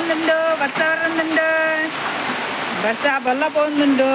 ಬರಂದುಂಡು, ಬರ್ಸ ಬರಂದುಂಡು, ಬರ್ಸ ಬೊಲ್ಲ ಪೋಂದುಂಡು.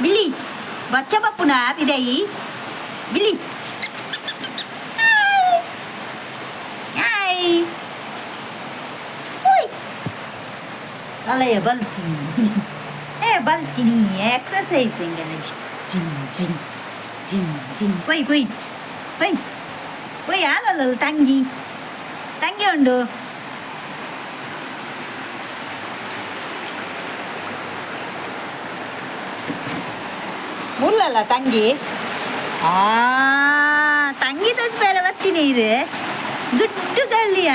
ಬಿಲ್ಲಿ ಬಚ್ಚ ಬಪ್ಪುನ ಬಿದೈ ಬಿಲ್ಲಿ. ಹಾಯ್ ಉಯ್ ಅಲಯ ಬಲ್ತೀನಿ, ಏ ಬಲ್ತೀನಿ. ಎಕ್ಸಸೈಸ್ ಹಿಂಗೆಲ್ಲ ಜಿಮ್ ಜಿಮ್ ಜಿಮ್ ಜಿಮ್. ಪೊಯ್ ಪೊಯ್ ಪೊಯ್ ಪೊಯ್. ಆಲಲ್ಲ ತಂಗಿ ತಂಗಿ ಉಂಡು. ಮುಲ್ಲಲ್ಲ ತಂಗಿ. ಆ ತಂಗಿ ಬೇರೆ ಬತ್ತೀನಿ ಇರು. ಗುಡ್ಡು ಗಳ್ಳಿಯ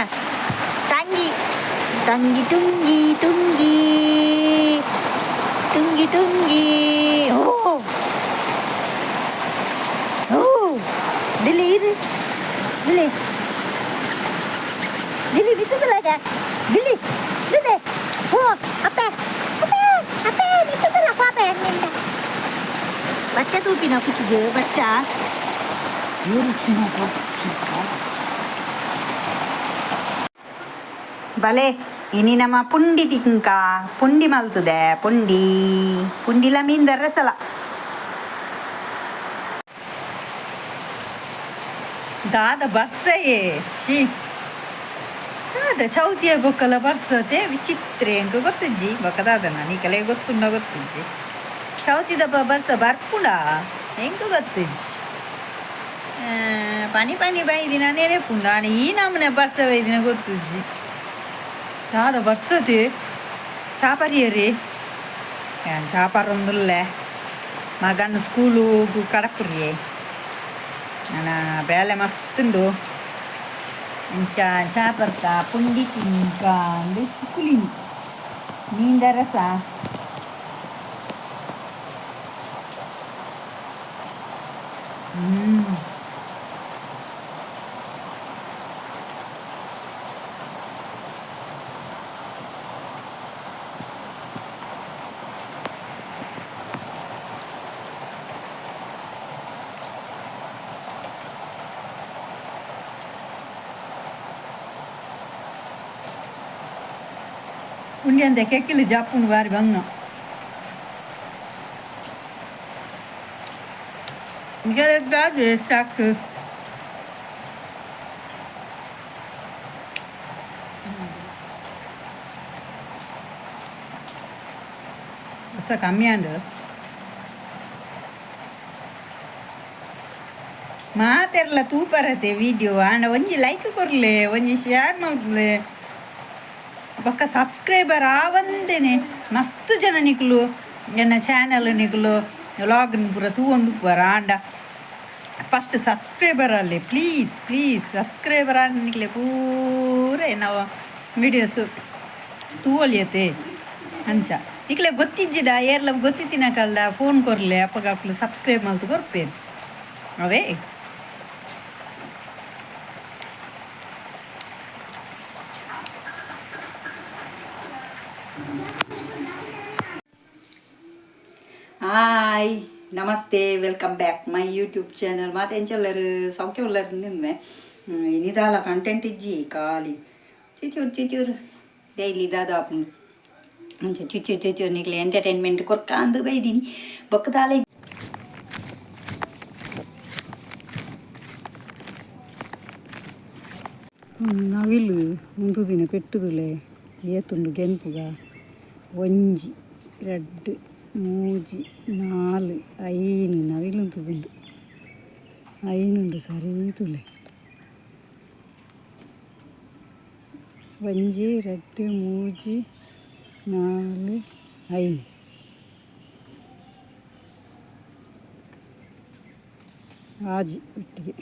ತಂಗಿ ತಂಗಿ. ಟುಂಗಿ ಟುಂಗಿ ಟುಂಗಿ ಟುಂಗಿ. ಓ ಓ, ಬಿಲ್ಲಿ ಇರು, ಬಿಲ್ಲಿ ಬಿಲ್ಲಿ ಬಿತ್ತುತ್ತಲಾಗ ಬಿಲ್ಲಿ ಬಿದ್ದೆ. ಓ ಅಪ್ಪ ಅಪ್ಪ ಅಪ್ಪ, ಬಿತ್ತುತ್ತಲ್ಲ ಪಾಪ. ಬಚ್ಚ ತೂಪಿನ ಕುಚಿಗೆ ಬಚ್ಚ. ಬಲೆ ಇನಿ ನಮ್ಮ ಪುಂಡಿ ತಿಂಕ. ಪುಂಡಿ ಮಲ್ತದೆ, ಪುಂಡಿ. ಪುಂಡಿಲ ಮೀನ್ ದರ್ರಸಲ. ದಾದ ಬರ್ಸಯೇ she ದಾದ ಚೌತಿಯ ಬೊಕ್ಕಲ ಬರ್ಸತೆ ವಿಚಿತ್ರ. ಎಂಕ ಗೊತ್ತುಜ್ಜಿ ಬೊಕ್ಕ ದಾದನ ನಿಕಲೆ ಗೊತ್ತುಂಡ? ಗೊತ್ತುಜ್ಜಿ. ಚೌತಿದಪ್ಪ ಬರ್ಸ ಬರ್ಪುಂಡ, ಎಂಕ ಗೊತ್ತುಜ್ಜಿ. ಪನಿ ಪನಿ ಬೈದಿನ ನೆನೆಪುಂಡು ಆಂಡ ಈ ನಮೂನೆ ಬರ್ಸ ಬೈದಿನ ಗೊತ್ತುಜ್ಜಿ. ದಾದ ಬರ್ಸತೆ. ಚಾಪರಿಯರಿ, ಯಾನ್ ಚಾಪರೊಂದುಲ್ಲೆ. ಮಗನ್ ಸ್ಕೂಲುಗು ಕಡಪುರಿಯೆ. ನನ ಬೇಲೆ ಮಸ್ತುಂಡು. ಅಂಚ ಚಾಪರ್ಕ ಪುಂಡಿ ತಿಂಕ ಅಂದ್ ಸುಕುಲಿನಿ. ಮೀನ್ದ ರಸ. ಪುಂಡಿ ಅಂತ ಕೆಕ್ಕಿಲು ಜಾಪುಂಡು ಬಾರಿ ಬಂಗ. ಸಾಕು. ಹೊಸ ಕಮ್ಮಿ ಆಂಡ್. ಮಾತೆರ್ಲ ತೂಪರತೆ ವಿಡಿಯೋ. ಆಂಡ ಒಂಜಿ ಲೈಕ್ ಕೊರ್ಲೆ, ಒಂಜಿ ಶೇರ್ ಮಲ್ಪುಲೆ, ಬೊಕ್ಕ ಸಬ್ಸ್ಕ್ರೈಬರ್ ಆವಂದೇನೆ. ಮಸ್ತ್ ಜನ ನಿಕುಲು ಎನ್ನ ಚಾನಲ್ ನಿಕುಲು ವ್ಲಾಗ್ನ್ ಪೂರ ತೂವೊಂದು ಪೂರ. ಆಂಡ first subscriber Aale, please please. Subscriber ಆಂಡ ನಿಕ್ಲೆ ಪೂರ ಎನ್ನ ವಿಡಿಯೋಸ್ ತೂವೊಲಿಯತೆ. ಅಂಚ ನಿಕ್ಲೆ ಗೊತ್ತಿಜ್ಜಿಡ ಏರ್ಲ ಗೊತ್ತಿತ್ತಿನ ಕಲ್ಲ ಫೋನ್ ಕೊರ್ಲೆ, ಅಪ್ಪಗ ಅಕ್ಲು ಸಬ್ಸ್ಕ್ರೈಬ್ ಮಲ್ತು ಕೊರ್ಪೇರು ಅವೇ. Hi, namaste, welcome back my YouTube channel. ಮಾತ ಎಂಚೊಲ್ಲರು? ಸೌಖ್ಯ ಉಲ್ಲರ್ ನಿನ್ವೆ. ಇನಿದಾಲ ಕಂಟೆಂಟ್ ಇಜ್ಜಿ, ಖಾಲಿ ಚಿಚೂರು ಚಿಚೂರು ಡೈಲಿ ದಾದ ಆಪುಂಡು. ಅಂಚ ಚುಚ್ಚು ಚುಚ್ಚು ನಿಕ್ಲೆ ಎಂಟರ್ಟೈನ್ಮೆಂಟ್ ಕೊರ್ಕ ಅಂದು ಬೈದೀನಿ. ಬೊಕ್ಕದಾಲ ನವಿಲು ಉಂತುದಿನ ಪೆಟ್ಟುದುಲೆ ಏತುಂಡು ಗೆನ್ಪುಗ. ಒಂಜಿ, ರಡ್ಡ್, ಮೂಜಿ, ನಾಲ್, ಐನ್ ನವಿಲು ಉಂತುದುಂಡು. ಐನುಂಡು, ಸರಿ ತೂಲೆ. ಒಂಜಿ, ರಡ್ಡ್, ಮೂಜಿ, ನಾಲ್, ಐನ್. ಆಜಿ ಒಟ್ಟಿಗೆ.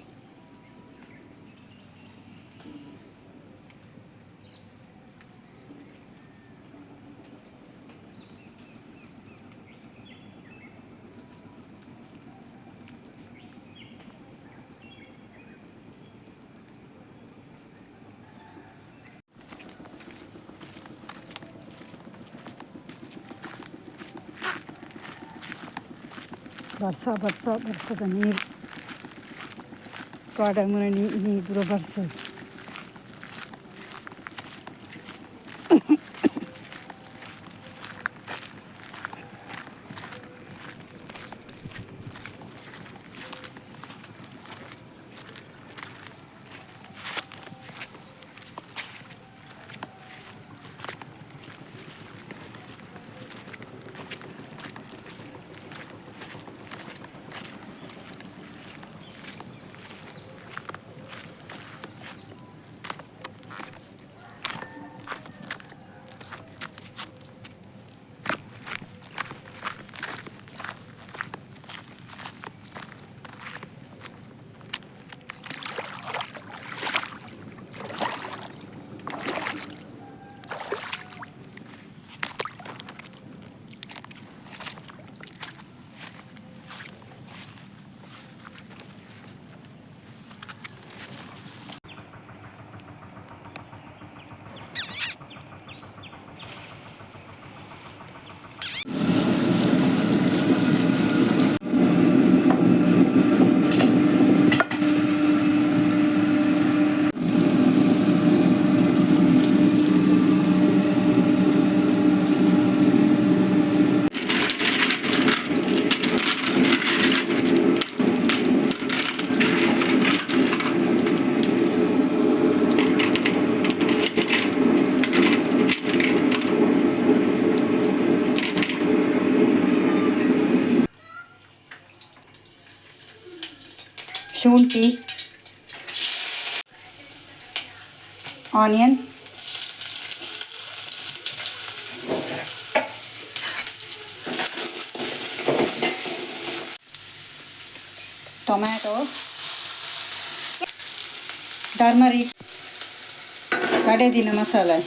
ಬರ್ಸ ಬರ್ಸ ಬರ್ಸದ ನೀರು ಕಾಡಂಗುನ ನೀರು ಪೂರ ಬರ್ಸ. ಶುಂಠಿ, ಆನಿಯನ್, ಟೊಮ್ಯಾಟೊ, ಟರ್ಮರಿಕ್, ಕಡೆದಿನ ಮಸಾಲೆ.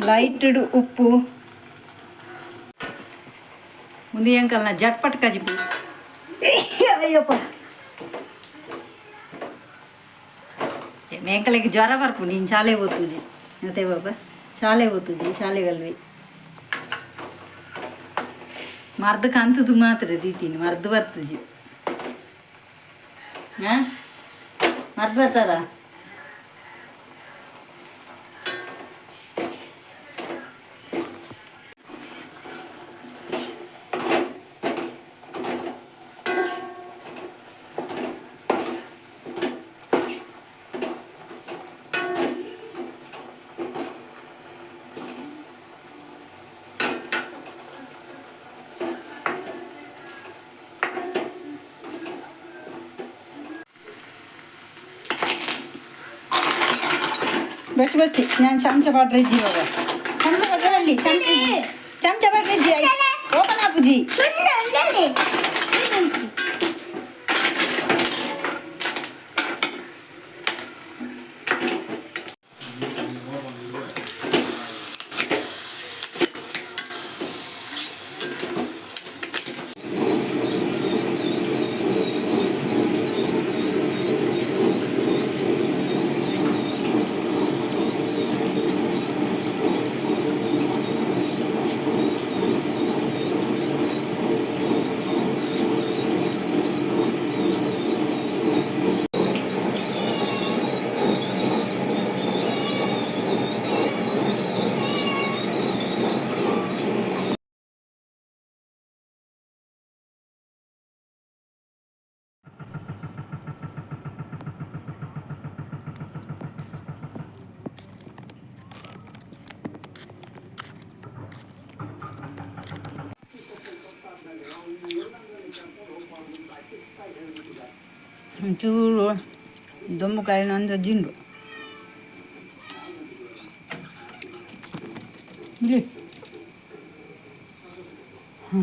ಲೈಟೆಡ್ ಉಪ್ಪು. ಮುಂದೆ ಅಂಕಲ್ನ ಜಟ್ಪಟ್ ಕಜಿಪು. ಅಯ್ಯಪ್ಪ, ಮೇಂಕಲಿಗೆ ಜ್ವರ ಬರ್ಪು. ನೀನು ಶಾಲೆ ಓದ್ತುಜಿ ಮತ್ತೆ ಬಾಬಾ? ಶಾಲೆ ಓದ್ತುಜಿ, ಶಾಲೆಗಲ್ವಿ ಮರ್ದು ಕಂತದ್ದು ಮಾತ್ರ ದೀತೀನಿ. ಮರ್ದು ಬರ್ತುಜಿ. ಹಾಂ, ಮರ್ದು ಬರ್ತಾರಾ? ಬಚ್ಚಿ ಬಚ್ಚಿ ನಾನು ಚಮಚ ಪಾಡ್ರೆ ಇಜ್ಜಿ ಇವಾಗ. ಚಮಚ ಪಾಡ್ರೆ ಅಲ್ಲಿ ಚಮಚ, ಚಮಚ ಪಾಡ್ರೆ ಇಜ್ಜಿ. ಓಪನ್ ಆಪುಜಿ. ಒಂಚೂರು ದೊಂಬುಕಾಯಿನ ಒಂದು ಜಿಂಡು ಇಲ್ಲಿ. ಹ್ಞೂ.